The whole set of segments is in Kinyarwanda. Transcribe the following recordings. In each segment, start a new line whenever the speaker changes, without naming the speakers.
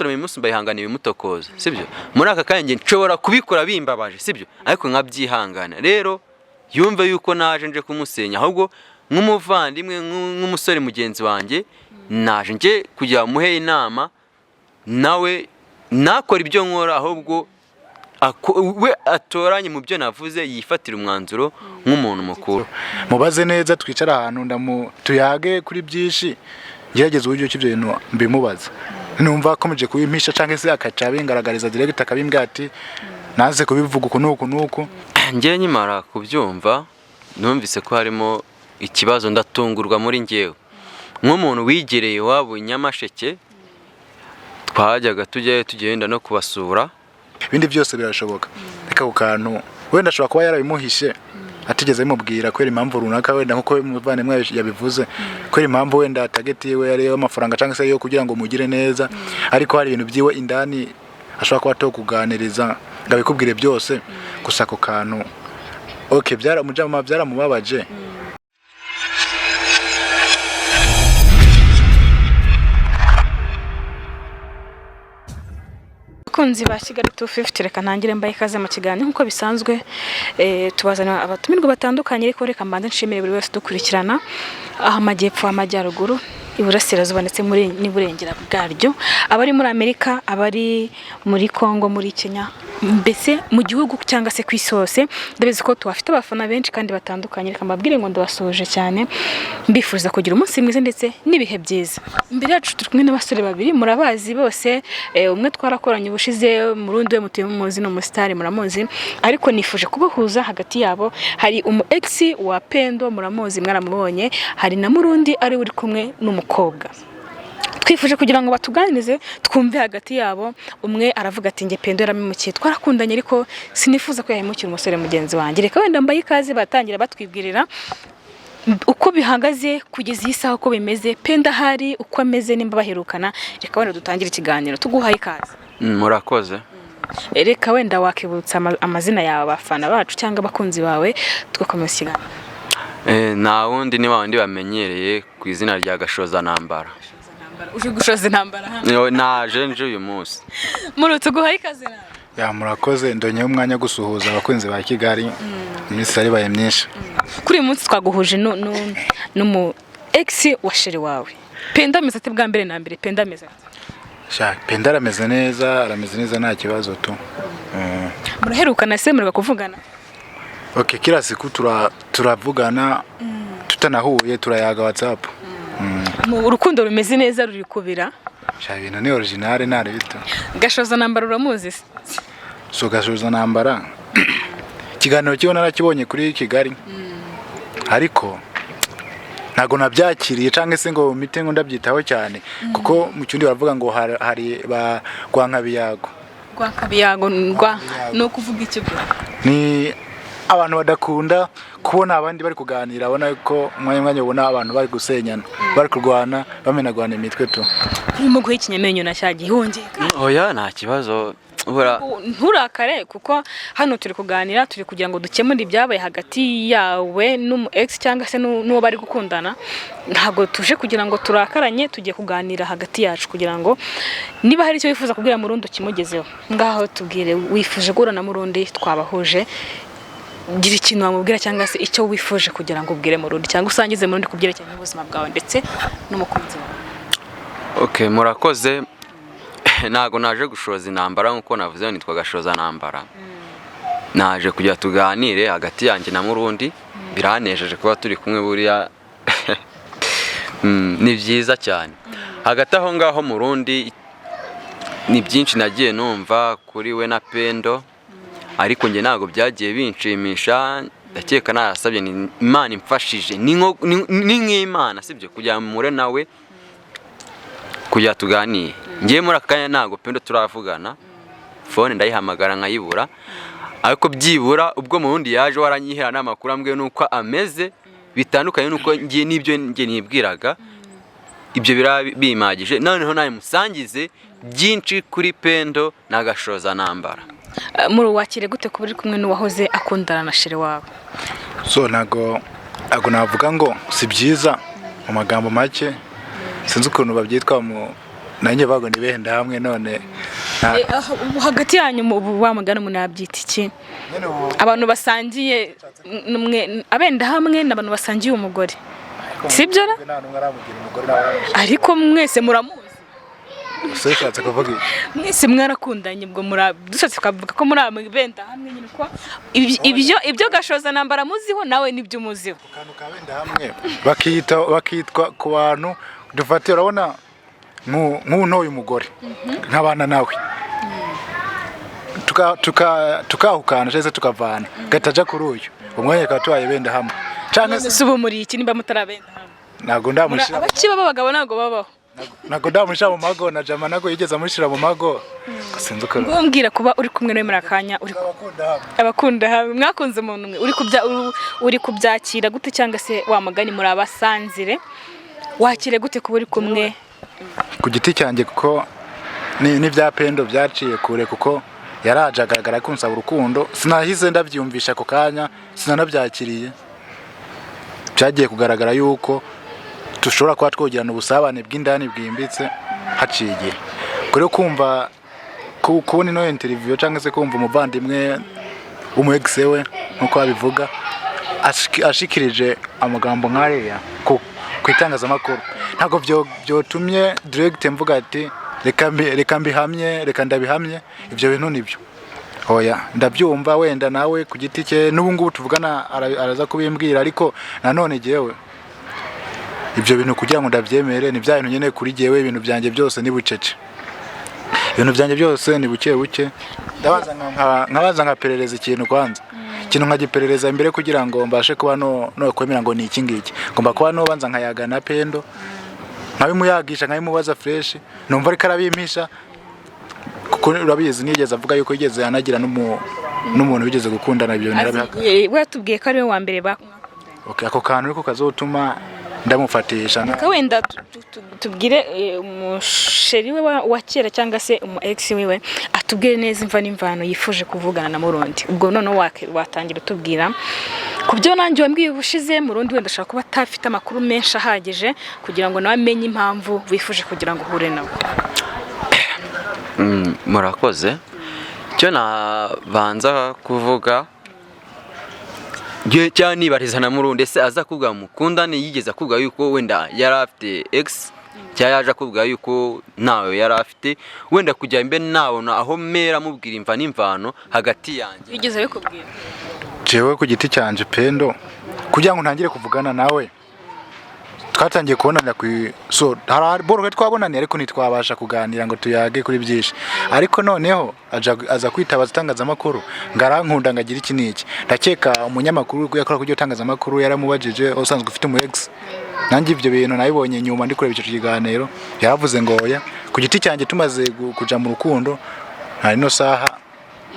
Uyu munsi mbayihangana ibimutokoza, sibyo? Muri aka kanya njye nshobora kubikora bimbabaje, sibyo? Ariko nkabyihangana. Rero yumve yuko naje nje kumusenya, ahubwo nk'umuvandimwe, nk'umusore mugenzi wanjye, naje nje kugira ngo muhe inama, nawe nakora ibyo nkora, ahubwo we atoranye mu byo navuze, yifatire umwanzuro nk'umuntu mukuru.
Mubaze neza, twicara ahantu ndamu tuyage kuri byinshi, ngerageza uburyo ki ibyo bintu mbimubaza. Numva akomeje kubimpisha cyangwa se akaca abingaragariza direct, akabimbwira ati naze kubivuga uku n'uku n'uku.
Njye nkimara kubyumva numvise ko harimo ikibazo, ndatungurwa muri njyewe nk'umuntu wigereye iwabo i Nyamasheke, twajyaga tujyayo tugenda no kubasura.
Ibindi byose birashoboka, reka ku kantu wenda ashobora kuba yarabimuhishe, atigeze abimubwira kubera impamvu runaka, wenda nkuko umuvandimwe yabivuze, kubera impamvu wenda target yiwe yari amafaranga cyangwa se yo kugira ngo mugire neza, ariko hari ibintu byiwe indani ashobora kuba atokuganiriza ngo abikubwire byose. Gusa ako kantu, okay, byaramujama, byaramubabaje.
Abakunzi ba Kigali 250, reka ntangire mbaye ikaze mu kiganiro. Nk'uko bisanzwe, tubazanira abatumirwa batandukanye, ariko reka mbanze nshimire buri wese udukurikirana aho amajyepfo, amajyaruguru, iburasirazuba ndetse muri n'iburengera bwaryo, abari muri Amerika, abari muri Congo, muri Kenya, mbese mu gihugu cyangwa se ku isi hose. Ndabizi ko tuhafite abafana benshi kandi batandukanye. Reka mbabwire ngo ndabasuhuje cyane, mbifuza kugira umunsi mwiza ndetse n'ibihe byiza. Imbere yacu turi kumwe n'abasore babiri murabazi bose. Umwe twarakoranye ubushize, murundi we mutuye muzi, ni umusitari muramuzi, ariko nifuje kubahuza. Hagati yabo hari umu ex wa Pendo, muramuzi, mwaramubonye, hari na Murundi ari uri kumwe n'umukobwa. Twifuje kugira ngo batuganirize, twumve hagati yabo. Umwe aravuga ati: "Njye Pendo yaramemukiye, twarakundanye, ariko sinifuza ko yahemukira umusore mugenzi wanjye." Reka wenda mbaye ikaze, batangira batwibwirira uko bihagaze kugeza iyi saha, uko bimeze, Pendo ahari, uko ameze, nimba baherukana. Reka wenda dutangire ikiganiro, tuguhaye ikaze.
Murakoze.
Reka wenda wakibutsa amazina yawe abafana bacu cyangwa abakunzi bawe, tugakomeza ikiganiro.
Nta wundi, ni wa wundi bamenyereye ku izina rya Gashoza Ntambara.
Uje gushoza intambara hano?
Naje nje uyu munsi.
Muri tuguhaye ikaze nawe.
Ya, murakoze. Ndonyeho umwanya wo gusuhuza abakunzi ba Kigali, iminsi yaribaye myinshi.
Kuri uyu munsi twaguhuje n'umu ex wa chéri wawe Pendo. Ameze ate bwa mbere na mbere? Pendo ameze ate?
Sha, Pendo arameze neza, arameze neza, nta kibazo tu.
Muraherukana se? Mureka kuvugana?
Okay, kila siku turavugana, tutanahuye turayaga WhatsApp.
Mu urukundo rumeze neza, ruri kubira?
Sha, ibintu ni original, nta bito.
Gashoza Ntambara uramuzi se?
So Gashoza Ntambara, ikiganiro kiwe narakibonye kuri Kigali, ariko ntago nabyakiriye cyangwa se ngo mite ngo ndabyitaho cyane, kuko mu kindi baravuga ngo hari ba Rwankabiyago.
Rwakabiyago rwa ni ukuvuga iki bwo?
Ni abantu badakunda kubona abandi bari kuganira, abona ko umwanya umwanya ubona abantu bari gusenyana, bari kurwana, bamenagurana imitwe tu.
Urimo guha ikinyamenyo na cya gihungiye.
Oya, nta kibazo.
Nturakare, kuko hano turi kuganira, turi kugira ngo dukemure ibyabaye hagati yawe n'umu ex cyangwa se n'uwo bari gukundana. Ntabwo tuje kugira ngo turakaranye, tugiye kuganira hagati yacu kugira ngo niba hari icyo wifuza kubwira Murundi ukimugezeho. Ngaho tubwire, wifuje guhura na Murundi, twabahuje, gira ikintu wamubwira cyangwa se icyo wifuje kugira ngo ubwire Murundi cyangwa usangize Murundi ku byerekeranye n'ubuzima bwawe ndetse n'umukunzi wawe.
Okay, murakoze. Ntago naje gushoza intambara nk'uko navuze, nitwa Gashoza Ntambara. Naje kugira tuganire hagati yanjye na Murundi. Biranejeje kuba turi kumwe buriya. Ni byiza cyane. Hagati aho ngaho Murundi, ni byinshi nagiye numva kuri we na Pendo, ariko njye ntabwo byagiye binshimisha. Ndakeka narasabye ni Imana imfashije, ni nk'Imana, sibyo, kugira ngo mpure nawe kugira tuganire. Ngiye muri aka kanya ntabwo Pendo turavugana, phone ndayihamagara nkayibura, ariko byibura ubwo Murundi yaje waranyihera n'amakuru ambwiye nuko ameze bitandukanye nuko ngiye n'ibyo njye nibwiraga, ibyo biraba bimagije. Noneho nawe musangize byinshi kuri Pendo na Gashoza Ntambara.
Muri wakire gute kuba uri kumwe n'uwahoze akundana na chéri wawe?
So ntago navuga ngo si byiza. Mu magambo make, sinzi ukuntu babyitwa mu Nanjye bago ni benda hamwe none nta-
Ubu hagati yanyu ubu wa mugani umuntu yabyita iki?
Nyine ubu
Abantu basangiye mwe abenda hamwe n'abantu basangiye umugore, sibyo ra?
Nta n'umwe aramugira umugore nawe aramushaka.
Ariko mwese muramuzi.
Gusa ushatse kuvuga iki?
Mwese mwarakundanye, ubwo dushatse tukavuga ko muri abenda hamwe nyine, ko ibyo gashoza ntambara muziho nawe nibyo umuziho.
Akantu ka benda hamwe bakiyita, bakitwa ku bantu dufate, urabona nk'ubu ntoye umugore nk'abana nawe tukahukana cyangwa se tukavana gataja kuri uyu umwanya tukaba tubaye benda hamwe cyangwa se.
Si ubu muri iki nimba mutarabenda hamwe?
Ntabwo ndamushyira.
Abakiba b'abagabo ntabwo babaho.
Ntabwo ndamushyira mu mago na jama, ntabwo yigeze amushyira mu mago, sinzi uko.
Ngo mbwira kuba uri kumwe nawe muri akanya uri
Abakunda hamwe.
Abakunda hamwe, mwakunze umuntu umwe, uri kubyakira gute? Cyangwa se wa mugani muri abasanzire, wakire gute kuba uri kumwe?
Ku giti cyanjye, kuko n'ibya Pendo byaciye kure, kuko yaraje agaragara ko nsaba urukundo, sinahise ndabyiyumvisha ako kanya, sinanabyakiriye. Byagiye kugaragara yuko dushobora kuba twogirana ubusabane bw'indani bwimbitse haciye igihe. Kuri kumva kubona ino interview cyangwa se kumva umuvandimwe w'umu ex we nk'uko babivuga ashikirije amagambo nk'ariya ku itangazamakuru, ntabwo byotumye direct mvuga ati reka mbihamye, reka ndabihamye, ibyo bintu nibyo. Oya, ndabyumva wenda nawe ku giti cye n'ubu ngubu tuvugana araza kubimbwira, ariko nanone jyewe ibyo bintu kugira ngo ndabyemere ni bya bintu nyine kuri jyewe, ibintu byanjye byose ni bucece, ibintu byanjye byose ni buke buke. Ndabanza nkabanza nkaperereza ikintu kwanza, ikintu nkagiperereza mbere kugira ngo mbashe kuba no kwemera ngo ni iki ngiki. Ngomba kuba nobanza nkayagana Pendo, nkabimuyagisha, nkabimubaza fresh, numva ariko arabimpisha, kuko urabizi nigeze avuga yuko yigeze anagira n'umuntu wigeze gukundana, ibyo bintu arabihakana.
We yatubwiye ko ari we wa mbere
Okay, ako kantu niko kazotuma ndamufatisha.
Reka wenda tubwire umusheri we wa kera cyangwa se umu ex wiwe atubwire neza imva n'imvano yifuje kuvugana na Murundi. Ubwo noneho watangira utubwira ku byo nanjye wambwiye ubushize. Murundi wenda ashobora kuba atafite amakuru menshi ahagije kugira ngo nawe amenye impamvu wifuje kugira ngo uhure nawe.
Murakoze. Icyo nabanza kuvuga cyangwa nibariza na Murundi, ese aza kuvuga mukundane yigeze akubwira yuko wenda yari afite ex, cyangwa yaje akubwira yuko ntawe yari afite, wenda kujya mbe nabona aho mera mubwira imva n'imvano hagati yanjye?
Yigeze abikubwira?
Jewe ku giti cyanje, Pendo kugira ngo ntangire kuvugana nawe, twatangiye kubonanira ku so hari boro twabonaniye, ariko ntitwabasha kuganira ngo tuyage kuri byinshi. Ariko noneho aza kwitabaza itangazamakuru ngo arankunda, ngo agire iki n'iki. Ndakeka umunyamakuru yakora kuri iryo tangazamakuru yaramubajije: "Usanzwe ufite umu ex?" Nanjye ibyo bintu nabibonye nyuma ndi kureba icyo kiganiro, yaravuze ngo oya. Ku giti cyanjye tumaze kuja mu rukundo, nta ino saha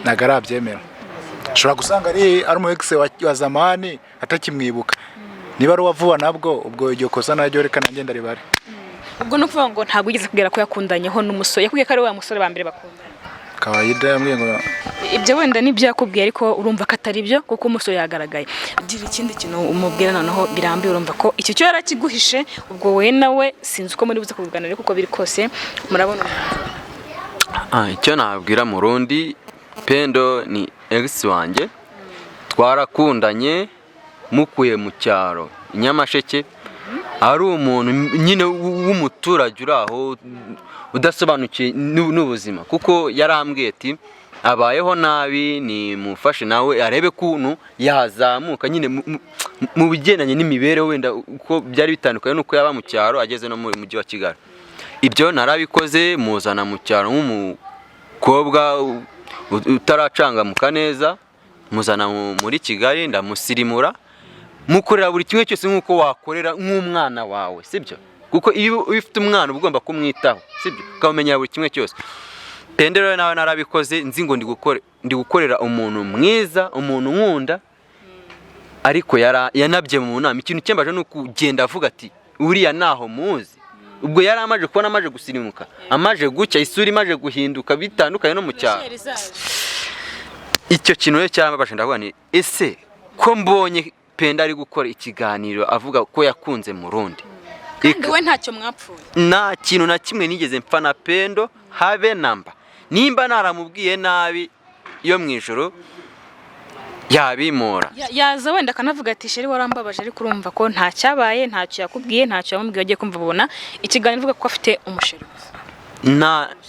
ntabwo arabyemera. Ushobora gusanga ari umu ex wa zamani atakimwibuka, niba ari uwa vuba nabwo ubwo iryo kosa naryo reka nanjye ndaribare.
Ubwo ni ukuvuga ngo ntabwo wigeze kubwira ko yakundanyeho n'umusore, yakubwiye ko ari wa musore ba mbere bakundanye?
Kawaida, yambwiye ngo
Ibyo wenda nibyo yakubwiye, ariko urumva ko atari byo kuko umusore yagaragaye. Gira ikindi kintu umubwira noneho birambuye. Urumva ko icyo cyo yarakiguhishe, ubwo wowe nawe sinzi uko muri buze kubiganira, ariko uko biri kose murabona.
Icyo nabwira Murundi, Pendo ni ex wanjye, twarakundanye mukuye mu cyaro i Nyamasheke, ari umuntu nyine w'umuturage uri aho udasobanukiwe n'ubuzima, kuko yarambwiye ati abayeho nabi, nimufashe nawe arebe kuntu yazamuka nyine mu bigendanye n'imibereho, wenda uko byari bitandukanye n'uko yaba mu cyaro ageze no mu mujyi wa Kigali. Ibyo narabikoze, muzana mu cyaro nk'umukobwa utaracangamuka neza, muzana muri Kigali, ndamusirimura, mukorera buri kimwe cyose nk'uko wakorera nk'umwana wawe, sibyo? Kuko iyo ufite umwana uba ugomba kumwitaho, sibyo? Ukamumenyera buri kimwe cyose. Pendo rero nawe narabikoze nzi ngo ndi gukorera umuntu mwiza, umuntu nkunda, ariko yanabye mu nama. Ikintu cyambaje ni ukugenda avuga ati uriya ntaho muzi. Ubwo yari amaje kubona amaje gusirimuka, amaje gucya, isura imaje guhinduka bitandukanye no mu cyaro. Icyo kintu rero cyambabaje. Ndavuga nti ese ko mbonye Pendo ari gukora ikiganiro avuga ko yakunze Murundi
Kandi we ntacyo mwapfuye?
Nta kintu na kimwe nigeze mpfa na Pendo, habe namba. Nimba naramubwiye nabi, yo mu ijoro yabimora.
Yaza wenda akanavuga ati: "Chéri, warambabaje," ariko urumva ko nta cyabaye, ntacyo yakubwiye, ntacyo yamubwiye. Agiye kumva abona ikiganiro ivuga ko afite umuchéri gusa.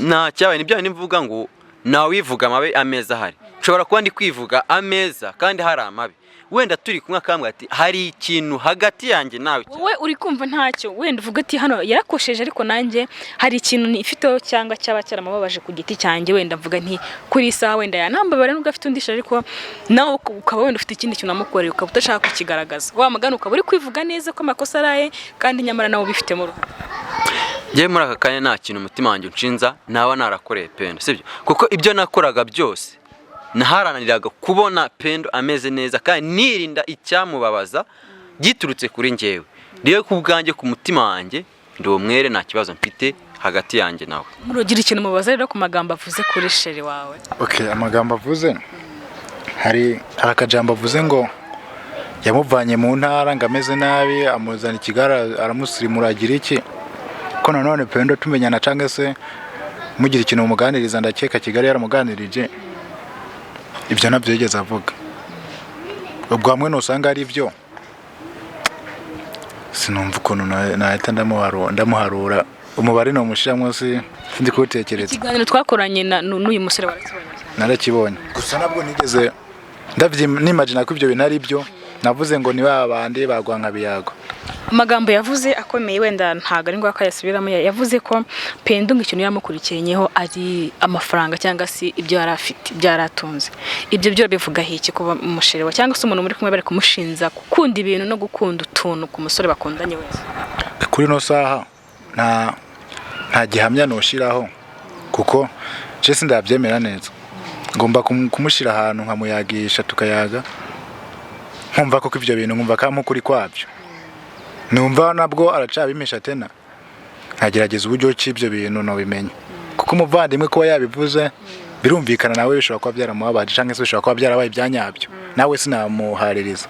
Nta cyabaye. Nibyo mvuga ngo nawivuga amabi ameza ahari. Nshobora kuba ndi kwivuga ameza kandi hari amabi. Wenda turi kumwe akambwira ati: "Hari ikintu hagati yanjye nawe."
Wowe uri kumva ntacyo, wenda uvuga ati: "Hano yarakosheje, ariko nanjye hari ikintu nifiteho cyangwa cyaba cyaramubabaje ku giti cyanjye." Wenda mvuga nti kuri iyi saha wenda yanambabara nubwo afite undi chéri, ariko nawe ukaba wenda ufite ikindi kintu wamukoreye, ukaba udashaka kukigaragaza. Wa mugani ukaba uri kwivuga neza ko amakosa ari aye, kandi nyamara nawe ubifitemo uruhare.
Njyewe muri aka kanya nta kintu umutima wanjye unshinza naba narakoreye Pendo, sibyo? Kuko ibyo nakoraga byose naharaniraga kubona Pendo ameze neza kandi nirinda icyamubabaza giturutse kuri njyewe. Rero ku bwanjye, ku mutima wanjye, ndi umwere, nta kibazo mfite hagati yanjye nawe.
Murugira ikintu mubaza rero ku magambo avuze kuri chéri wawe.
Okay, amagambo avuze, hari akajambo avuze ngo yamuvanye mu ntara ngo ameze nabi, amuzana i Kigali, aramusirimura, agira iki. Ko nanone Pendo tumenyana cyangwa se mugira ikintu mumuganiriza, ndakeka Kigali yaramuganirije, ibyo nabyo yigeze avuga. Ubwo hamwe nusanga ari byo, sinumva ukuntu nahita ndamuharura umubare numushyiramo, si sinzi kuwutekereza.
Ikiganiro twakoranye n'uyu musore warakibonye cyane?
Narakibonye, gusa nabwo nigeze nimagina ko ibyo bintu ari byo. Navuze ngo ni ba bandi bagwa nka biyago.
Amagambo yavuze akomeye, wenda ntabwo ari ngombwa ko ayasubiramo. Yavuze ko Pendo ngo ikintu yamukurikiranyeho ari amafaranga cyangwa se ibyo yari afite, ibyo yari atunze. Ibyo byo bivugaho iki, kuba umuchéri wa cyangwa se umuntu muri kumwe bari kumushinza gukunda ibintu no gukunda utuntu ku musore bakundanye wese?
Kuri ino saha nta gihamya noshiraho, kuko je sindabyemera neza. Ngomba kumushyira ahantu nkamuyagisha, tukayaga, nkumva koko ibyo bintu, nkumva kampa ukuri kwabyo. Numva nabwo aracabimisha tena, nkagerageza uburyo ki ibyo bintu nobimenya, kuko umuvandimwe kuba yabivuze birumvikana, nawe bishobora kuba byaramubabaje cyangwa se bishobora kuba byarabaye ibyanyabyo, nawe sinamuhaririza.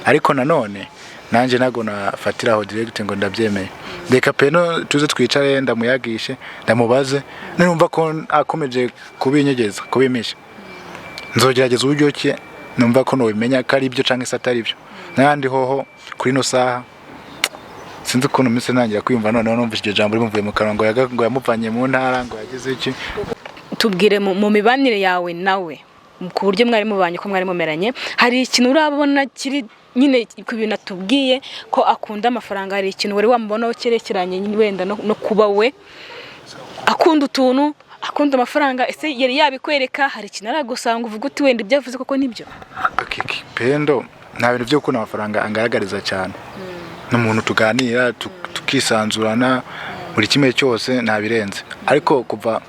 Ariko nanone nanjye ntabwo nafatiraho direct ngo ndabyemeye. Reka Pendo tuze twicare, ndamuyagishe, ndamubaze. Numva ko akomeje kubinyegeza, kubimisha, nzogerageza uburyo ki numva ko nobimenya ko ari byo cyangwa se atari byo. N'ahandi hoho kuri ino saha sinzi ukuntu mpise ntangira kwiyumva noneho numva iryo jambo rimuvuye mu kanwa ngo ngo yamuvanye mu ntara, ngo yagize iki.
Tubwire mu mibanire yawe nawe, ku buryo mwari mubanye, ko mwari mumeranye, hari ikintu urabona kiri nyine ku bintu atubwiye ko akunda amafaranga? Hari ikintu wari wamubonaho cyerekeranye wenda no kuba we akunda utuntu, akunda amafaranga? Ese yari yabikwereka? Hari ikintu aragusanga uvuga uti: "Wenda ibyo avuze koko nibyo"?
Okay, Pendo nta bintu byo gukunda amafaranga angaragariza cyane. Ni umuntu tuganira tukisanzurana buri kimwe cyose, nta birenze. Ariko kuva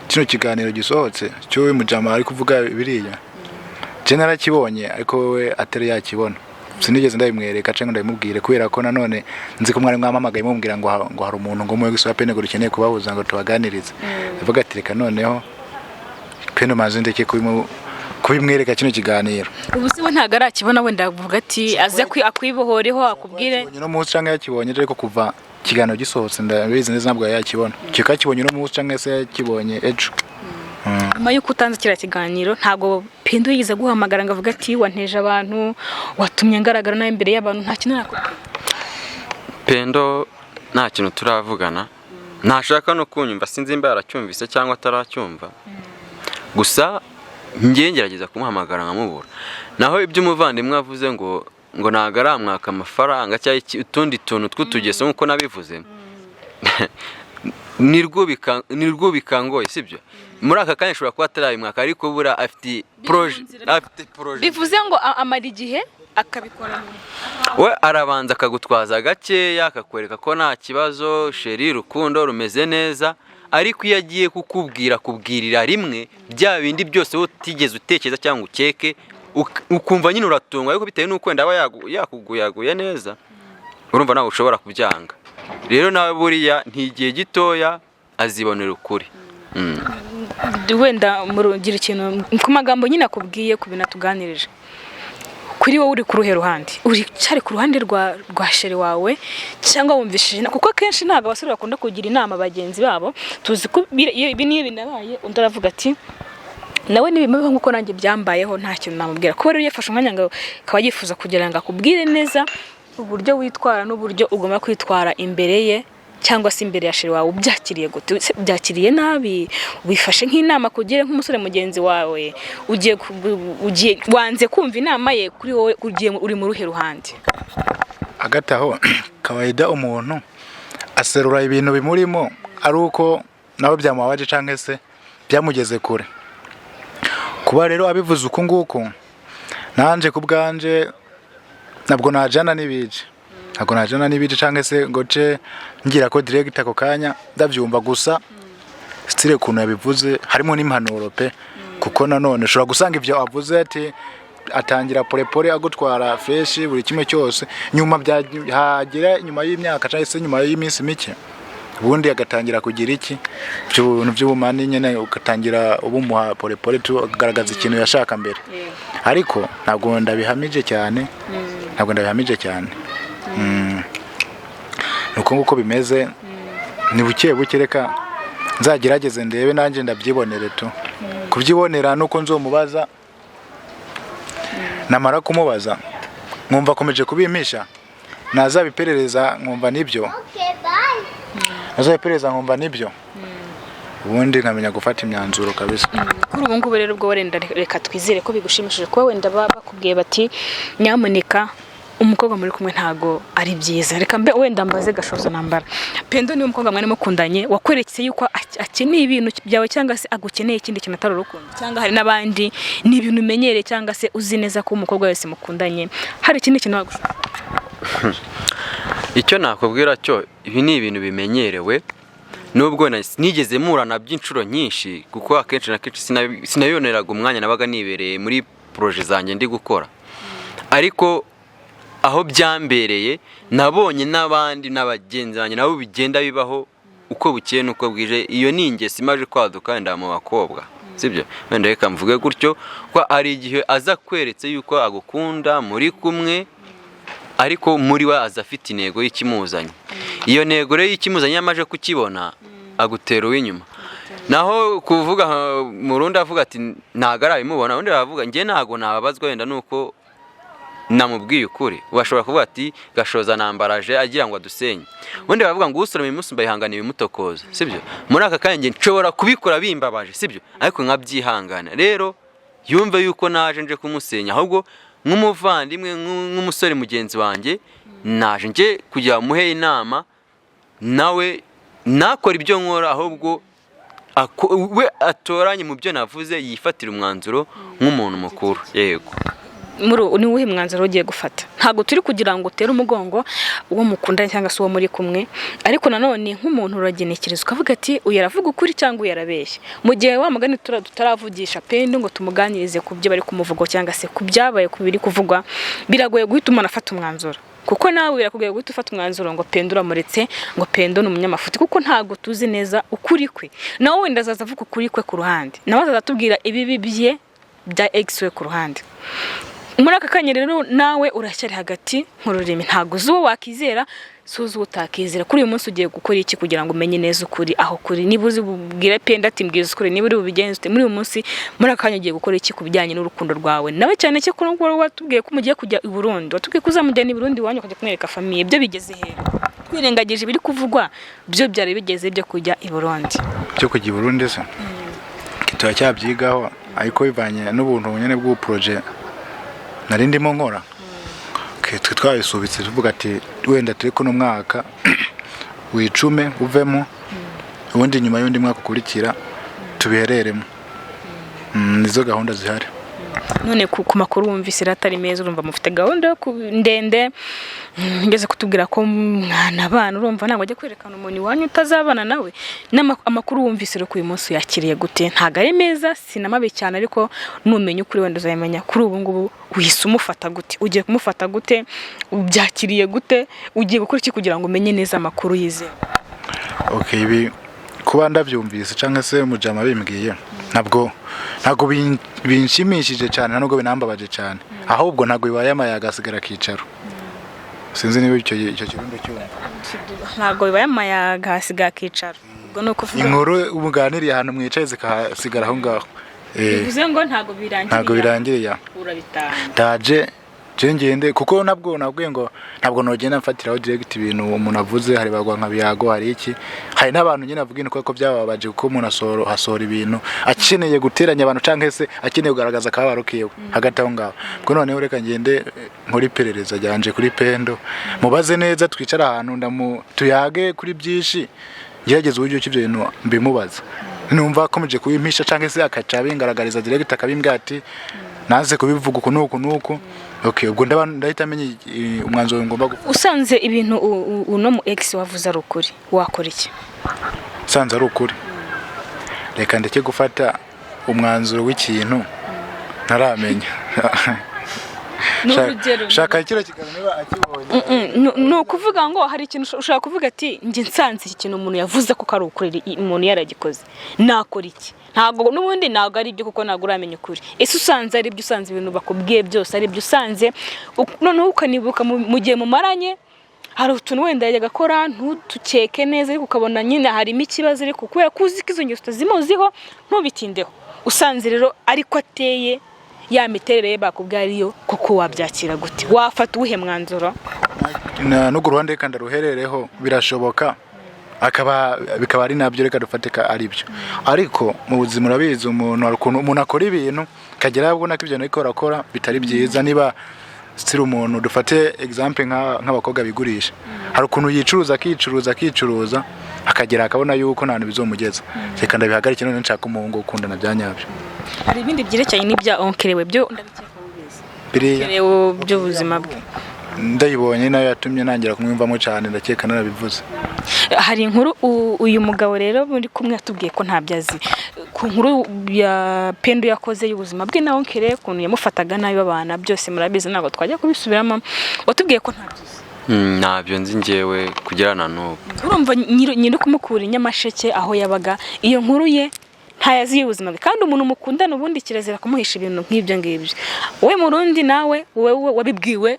kino kiganiro gisohotse cy'uyu mujama ari kuvuga biriya, je narakibonye ariko we atari yakibona. Sinigeze ndabimwereka cyangwa ndabimubwire, kubera ko nanone nzi ko mwari mwampamagaye mumubwira ngo hari umuntu ngo muwe gusaba Pendo ngo dukeneye kubahuza ngo tubaganirize. Ndavuga ati: "Reka noneho Pendo maze ndeke kubimwereka kino kiganiro."
Ubu se we ntabwo arakibona? Wenda avuga ati aze akwibohoreho akubwire.
Yakibonye uno munsi cyangwa yakibonye, ariko kuva ikiganiro gisohotse ndabizi neza ntabwo yakibona. Kikaba yakibonye uno munsi cyangwa se yakibonye ejo.
Nyuma y'uko utanze kiriya kiganiro, ntabwo Pendo yigeze aguhamagara ngo avuge ati: "Wanteje abantu, watumye ngaragara nawe imbere y'abantu"? Nta kintu arakubwira?
Pendo nta kintu turavugana, ntashaka no kunyumva. Sinzi nimba yaracyumvise cyangwa ataracyumva, gusa njye ngerageza kumuhamagara nkamubura. Naho ibyo umuvandimwe avuze ngo ntabwo aramwaka amafaranga cyangwa utundi tuntu tw'utugeso, nk'uko nabivuze, ni rwo bikangoye, sibyo? Muri aka kanya ashobora kuba atarabimwaka, ariko buriya afite projet, afite projet.
Bivuze ngo amara igihe akabikora nyuma.
We arabanza akagutwaza gakeya, akakwereka ko nta kibazo, chéri, urukundo rumeze neza, ariko iyo agiye kukubwira kubwirira rimwe bya bindi byose wowe utigeze utekereza cyangwa ukeke, ukumva nyine uratungwa. Ariko bitewe n'uko wenda aba yakuguyaguye neza, urumva nawe ushobora kubyanga. Rero nawe buriya ntigihe gitoya azibonera ukuri.
Wenda murugira ikintu ku magambo nyine akubwiye, ku bintu atuganirije. Kuri wowe uri ku ruhe ruhande? Uri cyari ku ruhande rwa chéri wawe, cyangwa wumvishije kuko akenshi ntabwo abasore bakunda kugira inama bagenzi babo. Tuzi ko iyo ibi niyo binabaye, undi aravuga ati nawe nibimubeho nk'uko nanjye byambayeho, nta kintu namubwira. Kuba rero yafashe umwanya ngo akaba yifuza kugira ngo akubwire neza uburyo witwara n'uburyo ugomba kwitwara imbere ye cyangwa se imbere ya chéri wawe, ubyakiriye gute? Se byakiriye nabi? Wifashe nk'inama kugira nk'umusore mugenzi wawe? Ugiye wanze kumva inama ye? Kuri wowe ugiye uri mu ruhe ruhande?
Hagati aho, kawaida umuntu aserura ibintu bimurimo ari uko nawe byamubabaje cyangwa se byamugeze kure. Kuba rero abivuze uku nguku, nanjye ku bwanje ntabwo najana n'ibije cyangwa se ngo ce ngira ko direct ako kanya ndabyumva gusa. Style ukuntu yabivuze harimo n'impanuro pe, kuko nanone ushobora gusanga ibyo avuze ati atangira polepole agutwara fresh buri kimwe cyose, nyuma hagera nyuma y'imyaka cyangwa se nyuma y'iminsi mike, ubundi agatangira kugira iki by'ubuntu by'ubumani nyine, ugatangira ubumuha polepole tu, akagaragaza ikintu yashaka mbere. Ariko ntabwo ndabihamije cyane, ntabwo ndabihamije cyane. Ni uko nguko bimeze, ni buke buke. Reka nzagerageze ndebe nanjye ndabyibonere tu. Kubyibonera nuko nzomubaza, namara kumubaza nkumva akomeje kubimpisha, nazabiperereza nkumva nibyo, nazabiperereza nkumva nibyo, ubundi nkamenya gufata imyanzuro kabisa.
Kuri ubu ngubu rero, ubwo wenda reka twizere ko bigushimishije kuba wenda bakubwiye bati nyamuneka umukobwa muri kumwe ntago ari byiza. Reka mbe wenda mbaze gashoza nambara. Pendo, niba umukobwa mwari mukundanye wakweretse yuko akeneye ibintu byawe cyangwa se agukeneye ikindi kintu atari urukundo, cyangwa hari n'abandi, ni ibintu umenyereye cyangwa se uzi neza ko umukobwa wese mukundanye hari ikindi kintu wagushaka?
Icyo nakubwira cyo, ibi ni ibintu bimenyerewe, nubwo nigeze mpura nabyo inshuro nyinshi, kuko akenshi na kenshi sinabiboneraga umwanya, nabaga nibereye muri projet zanjye ndi gukora. Ariko aho byambereye, nabonye n'abandi n'abagenzi banjye nabo bigenda bibaho uko bukeye n'uko bwije. Iyo ni ingeso imaze kwaduka wenda mu bakobwa, sibyo? Wenda reka mvuge gutyo, ko hari igihe aza kweretse yuko agukunda muri kumwe, ariko muri we aza afite intego y'ikimuzanye. Iyo ntego rero y'ikimuzanye iyo amaze kukibona, agutera uw'inyuma. Naho kuvuga mu rundi avuga ati ntabwo arabimubona, undi aravuga njye ntabwo nababazwa wenda nuko namubwiye ukuri. Bashobora kuvuga ati gashoza nambaraje agira ngo adusenye. Ubundi baravuga ngo usoroma imusumba yihangana ibimutokoza, sibyo? Muri aka kanya njye nshobora kubikora bimbabaje, sibyo, ariko nkabyihangana. Rero yumve yuko naje nje kumusenya, ahubwo nk'umuvandimwe, nk'umusore mugenzi wanjye, naje nje kugira muhe inama nawe nakora ibyo nkora, ahubwo we atoranye mu byo navuze, yifatire umwanzuro nk'umuntu mukuru. Yego.
Muri ni uwuhe mwanzuro ugiye gufata? Ntabwo turi kugira ngo utere umugongo uwo mukundanye cyangwa se uwo muri kumwe, ariko nanone nk'umuntu uragenekereza ukavuga ati uyu aravuga ukuri cyangwa uyu arabeshya. Mu gihe wa mugani tutaravugisha Pendo ngo tumuganirize ku byo bari kumuvuga cyangwa se ku byabaye, ku biri kuvugwa, biragoye guhita umuntu afata umwanzuro, kuko nawe birakubwiye guhita ufata umwanzuro ngo Pendo uramuretse, ngo Pendo ni umunyamafuti, kuko ntabwo tuzi neza ukuri kwe. Nawe wenda azaza avuga ukuri kwe ku ruhande, nawe azaza atubwira ibibi bye bya ex we ku ruhande. Muri aka kanya rero nawe uracyari hagati nk'ururimi, ntabwo uzi uwo wakizera, si uzi uwo utakizera. Kuri uyu munsi ugiye gukora iki kugira ngo umenye neza ukuri aho kuri? Niba uzi bubwire Penda ati mbwiza ukuri, niba uri bubigenze ute? Muri uyu munsi, muri aka kanya, ugiye gukora iki ku bijyanye n'urukundo rwawe nawe, cyane cyo kuri ubu watubwiye ko mugiye kujya i Burundi, watubwiye ko uzamujyana i Burundi iwanyu ukajya kumwereka famille? Byo bigeze he? Twirengagije ibiri kuvugwa, byo byari bigeze byo kujya i Burundi?
Byo kujya i Burundi se turacyabyigaho, ariko bivanye n'ubuntu nyine bw'ubu projet nari ndimo nkora. Okay, twe twabisubitse tuvuga ati wenda turi kuno mwaka wicume uvemo, ubundi nyuma y'undi mwaka ukurikira tubihereremo. Nizo gahunda zihari.
None ku makuru wumvise rero atari meza, urumva mufite gahunda yo ndende, ngeze kutubwira ko mwana abana, urumva ntabwo ajya kwerekana umuntu iwanyu utazabana nawe. Amakuru wumvise rero kuri uyu munsi uyakiriye gute? Ntabwo ari meza, si na mabi cyane, ariko numenya ukuri wenda uzabimenya. Kuri ubu ngubu uhise umufata gute? Ugiye kumufata gute? Ubyakiriye gute? Ugiye gukora iki kugira ngo umenye neza amakuru yizewe?
Okay, ibi kuba ndabyumvise cyangwa se mujama bimbwiye. Ntabwo binshimishije cyane, nta nubwo binambabaje cyane, ahubwo ntabwo bibaye amayaga asigara akicaro. Sinzi niba icyo kirundo cyumva.
Ntabwo bibaye amayaga hasigaye akicaro, ubwo ni ukuvuga
Inkuru muganiriye ahantu mwicaye zikahasigara aho ngaho.
Bivuze ngo ntabwo birangiriye.
Ntabwo birangiriye aho.
Urabitaha.
Ndaje je ngende, kuko nabwo nabwiye ngo ntabwo nogenda mfatiraho direct ibintu umuntu avuze. Hari bagwa nka biyago, hari iki, hari n'abantu nyine avuga ibintu kuko byababaje, kuko umuntu asohora ibintu akeneye guteranya abantu canke se akeneye kugaragaza akababaro kiwe hagati aho ngaho. Ubwo noneho reka ngende nkore iperereza ryanje kuri Pendo, mubaze neza, twicara ahantu ndamu tuyage kuri byinshi, ngerageza uburyo ki ibyo bintu mbimubaza. Numva akomeje kubimpisha cyangwa se akaca abingaragariza direct, akabimbwira ati naze kubivuga uku n'uku n'uku, okay, ubwo ndaba ndahita menya umwanzuro ngomba gufata.
Usanze ibintu uno mu ex wavuze ari ukuri, wakora iki?
Usanze ari ukuri, reka ndeke gufata umwanzuro w'ikintu ntaramenya.
Ni urugero.
Shaka kino kiganiro niba akibonye.
Ni ukuvuga ngo hari ikintu ushobora kuvuga ati njye nsanze iki kintu umuntu yavuze ko ari ukuri, umuntu yaragikoze, nakora iki? Ntabwo n'ubundi ntabwo ari ibyo, kuko ntabwo uramenya ukuri. Ese usanze ari ibyo, usanze ibintu bakubwiye byose ari ibyo, usanze noneho ukanibuka mu gihe mumaranye hari utuntu wenda yajyaga akora ntutukeke neza, ariko ukabona nyine harimo ikibazo, ariko kubera ko uzi ko izo ngeso utazimuziho ntubitindeho. Usanze rero ariko ateye, ya miterere ye bakubwiye ariyo koko, wabyakira gute? Wafata uwuhe mwanzuro?
N'urwo ruhande reka ndaruherereho. Birashoboka akaba bikaba ari nabyo, reka dufate ko ari byo, ariko mu buzima urabizi, umuntu hari ukuntu umuntu akora ibintu akagera aho abona ko ibyo ariko arakora bitari byiza. Niba siri umuntu, dufate example nk'abakobwa bigurisha, hari ukuntu yicuruza, akicuruza, akicuruza, akagera akabona yuko nta hantu bizomugeza, reka ndabihagarike none nshaka umuhungu ukundana bya nyabyo.
Hari ibindi byerekeranye n'ibya oncle we byo ndabikeka ubizi.
Biriya
Byerewe by'ubuzima bwe.
Ndayibonye, nayo yatumye ntangira kumwiyumvamo cyane, ndakeka narabivuze.
Hari inkuru uyu mugabo rero muri kumwe yatubwiye ko ntabyo azi, ku nkuru ya Pendo yakoze y'ubuzima bwe na oncle, ukuntu yamufataga nabi babana, byose murabizi, ntabwo twajya kubisubiramo. Watubwiye ko ntabyo uzi.
Ntabyo nzi njyewe kugera na n'ubu.
Urumva nyiri kumukura i Nyamasheke aho yabaga, iyo nkuru ye ntayazi y'ubuzima bwe, kandi umuntu mukundana ubundi kirazira kumuhisha ibintu nk'ibyo ngibyo. Wowe Murundi nawe, wowe wabibwiwe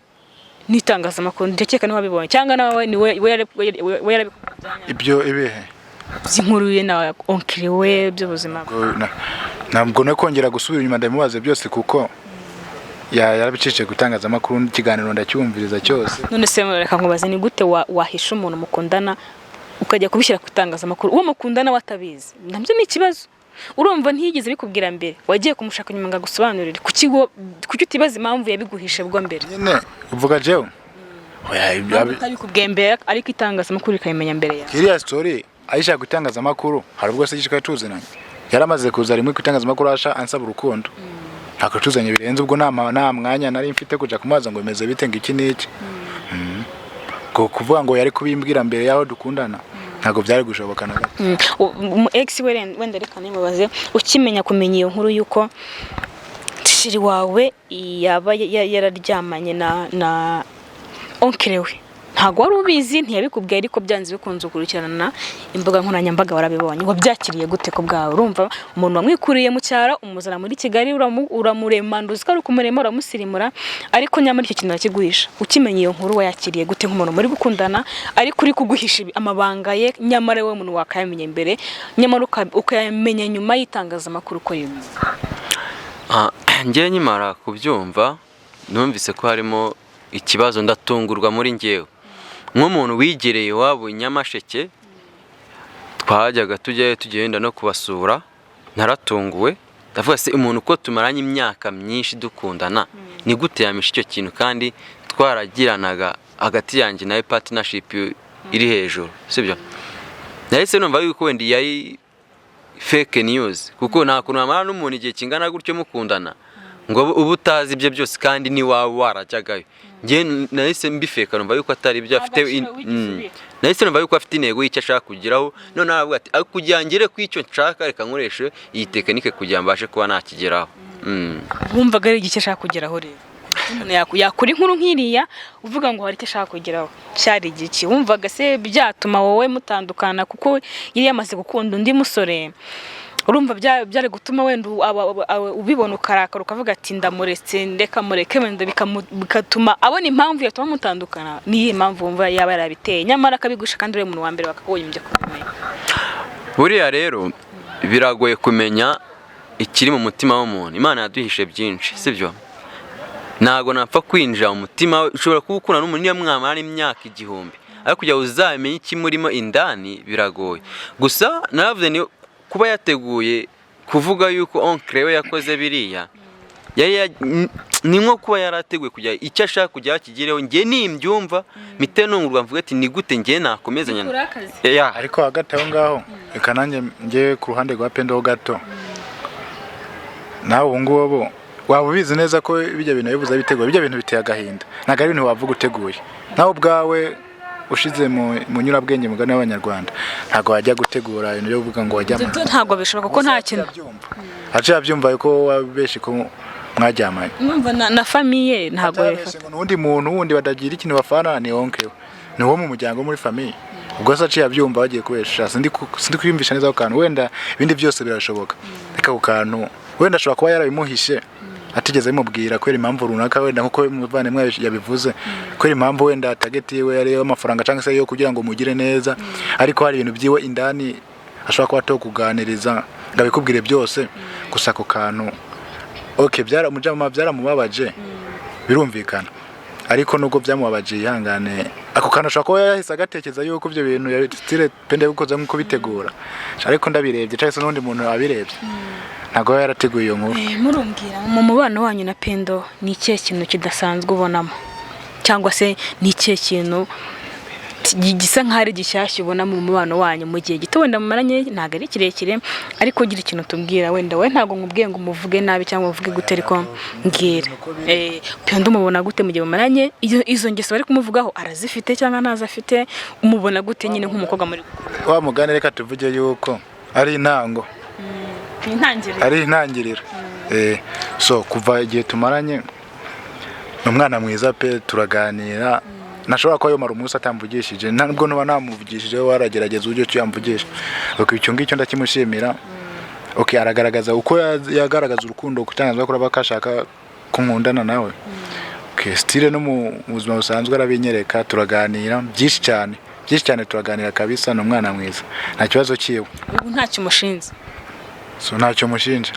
n'itangazamakuru, ndakeka niwe wabibonye cyangwa nawe ni we we yarabikubwiye?
Ibyo ibihe?
By'inkuru ye na oncle we by'ubuzima bwe.
Ntabwo no kongera gusubira inyuma ndabimubaze byose, kuko yarabicishije ku itangazamakuru, ikiganiro ndacyumviriza cyose.
None se reka nkubaze, ni gute wahisha umuntu mukundana ukajya kubishyira ku itangazamakuru, uwo mukundana watabizi? Nabyo ni ikibazo. Urumva ntiyigeze bikubwira mbere, wagiye kumushaka nyuma ngo agusobanurire. Kuki utibaza impamvu yabiguhishe bwo mbere?
Nyine uvuga jewe? Oya,
Impamvu utabikubwiye mbere ariko itangazamakuru rikabimenya mbere yawe.
Iriya story ayishaka ku itangazamakuru, hari ubwo se gishika tuzinanye? Yaramaze kuza rimwe ku itangazamakuru asha ansaba urukundo, ntabwo tuzanye birenze ubwo. Nta mwanya nari mfite kuja kumubaza ngo bimeze bite, ngo iki n'iki. Ngo kuvuga ngo yari kubimbwira mbere y'aho dukundana, ntabwo byari gushoboka na gato.
Umu ex we wenda reka nimubaze, ukimenya kumenya iyo nkuru y'uko chéri wawe yaba yararyamanye na oncle we, ntabwo wari ubizi, ntiyabikubwiye, ariko byanze bikunze ukurikirana imbuga nkoranyambaga warabibonye, wabyakiriye gute ku bwawe? Urumva umuntu wamwikuriye mu cyaro umuzana muri Kigali, uramurema, nduzi ko ari ukumurema, uramusirimura, ariko nyamara icyo kintu arakiguhisha. Ukimenya iyo nkuru wayakiriye gute nk'umuntu muri gukundana ariko uri kuguhisha amabanga ye, nyamara wowe umuntu wakayamenya mbere, nyamara ukayamenya nyuma y'itangazamakuru uko bimeze?
Njyewe nkimara kubyumva numvise ko harimo ikibazo, ndatungurwa muri njyewe nk'umuntu wigereye iwabo i Nyamasheke, twajyaga tujyayo tugenda no kubasura. Naratunguwe, ndavuga se umuntu uko tumaranye imyaka myinshi dukundana, ni gute yamisha icyo kintu kandi twaragiranaga hagati yanjye nawe partnership iri hejuru, sibyo? Nahise numva yuko wenda yari fake news, kuko nta kuntu wamara n'umuntu igihe kingana gutyo mukundana ngo ube utazi ibyo byose kandi niwawe warajyagayo. Njye nahise mbifeka, numva yuko atari ibyo afite.
Agaciro wigeze ubiha.
Nahise numva yuko afite intego y'icyo ashaka kugeraho, none aravuga ati "Ah, kugira ngere ku icyo nshaka reka nkoreshe iyi technique kugira ngo mbashe kuba nakigeraho."
Wumvaga ari igice ashaka kugeraho rero? Umuntu yakora inkuru nk'iriya uvuga ngo hari icyo ashaka kugeraho, cyari igiki wumvaga se byatuma wowe mutandukana? Kuko yari yamaze gukunda undi musore. Urumva byari gutuma wenda ubibona ukarakara, ukavuga ati ndamuretse, ndeka mureke, wenda bigatuma abona impamvu yatuma mutandukana. Niyihe mpamvu wumva yaba yarabiteye, nyamara akabigusha, kandi uri umuntu wa mbere wakagombye kubimenya?
Buriya rero biragoye kumenya ikiri mu mutima w'umuntu. Imana yaduhishe byinshi, sibyo? Ntabwo napfa kwinjira mu mutima we. Ushobora kuba ukundana n'umuntu, niyo mwamara imyaka 1000, ariko kugira ngo uzamenye ikimurimo indani biragoye. Gusa naravuze ni kuba yateguye kuvuga yuko oncle we yakoze biriya, ni nko kuba yarateguye kugira icyo ashaka kugira kigireho. Njye nimbyumva mpite nungurwa, mvuge ati ni gute njye nakomezanya?
Urakaze.
Ya.
Ariko hagati aho ngaho, reka nanjye njye ku ruhande rwa Pendo ho gato. Nawe ubu ngubu waba ubizi neza ko bijya bintu bibuza biteguye. Bijya bintu biteye agahinda, ntabwo ari ibintu wavuga uteguye. Nawe ubwawe ushize mu nyurabwenge, mugani w'Abanyarwanda, ntabwo wajya gutegura ibintu byo kuvuga ngo wajyamanye.
Ibyo ntabwo bishoboka kuko nta kintu.
Aca yabyumva ko wabeshe ko mwajyamanye.
Numva na famille ntabwo
Atabeshe
yabifata.
ngo n'undi muntu wundi badagira ikintu bafana, ni oncle we, ni uwo mu muryango, muri famille. Ubwo se aciye abyumva bagiye kubesha? Sindi kwiyumvisha neza ako kantu. Wenda ibindi byose birashoboka, reka ako kantu wenda ashobora kuba yarabimuhishe, atigeze abimubwira kubera impamvu runaka, wenda nkuko umuvandimwe yabivuze, kubera impamvu wenda target yiwe yari amafaranga cyangwa se yo kugira ngo mugire neza, ariko hari ibintu byiwe indani ashobora kuba atokuganiriza ngo abikubwire byose. Gusa ako kantu, okay, byara umujama byaramubabaje, birumvikana, ariko nubwo byamubabaje yihangane. Ako kantu ashobora kuba yahise agatekereza yuko ibyo bintu style Pendo yabikoze nk'uko bitegura, ariko ndabirebye cyangwa se n'undi muntu wabirebye, ntabwo aba yarateguye iyo nkuru.
Murumbwira mu mubano wanyu na Pendo, ni ikihe kintu kidasanzwe ubonamo, cyangwa se ni ikihe kintu gisa nk'aho ari gishyashya ubona mu mubano wanyu mu gihe gito wenda mumaranye? Ntabwo ari kirekire, ariko ugira ikintu tubwira. Wenda we ntabwo nkubwiye ngo umuvuge nabi cyangwa umuvuge gute, ariko mbwira. Pendo umubona gute mu gihe mumaranye? Izo ngeso bari kumuvugaho arazifite cyangwa ntazo afite? Umubona gute nyine nk'umukobwa muri
Wa mugani, reka tuvuge yuko ari intango.
Ni intangiriro.
Ari intangiriro. So kuva igihe tumaranye, ni umwana mwiza pe. Turaganira, ntashobora kuba yomara umunsi atamvugishije. Ntabwo nuba namuvugishije, we waragerageza uburyo ki yamvugisha. Okay, icyo ngicyo ndakimushimira. Okay, aragaragaza uko yagaragaza urukundo kutangaza ko aba kashaka kunkundana nawe. Okay, style no mu buzima busanzwe arabinyereka. Turaganira byinshi cyane, byinshi cyane, turaganira kabisa. Ni umwana mwiza, nta kibazo kiwe.
Ubu ntacyo umushinze?
So ntacyo mushinja,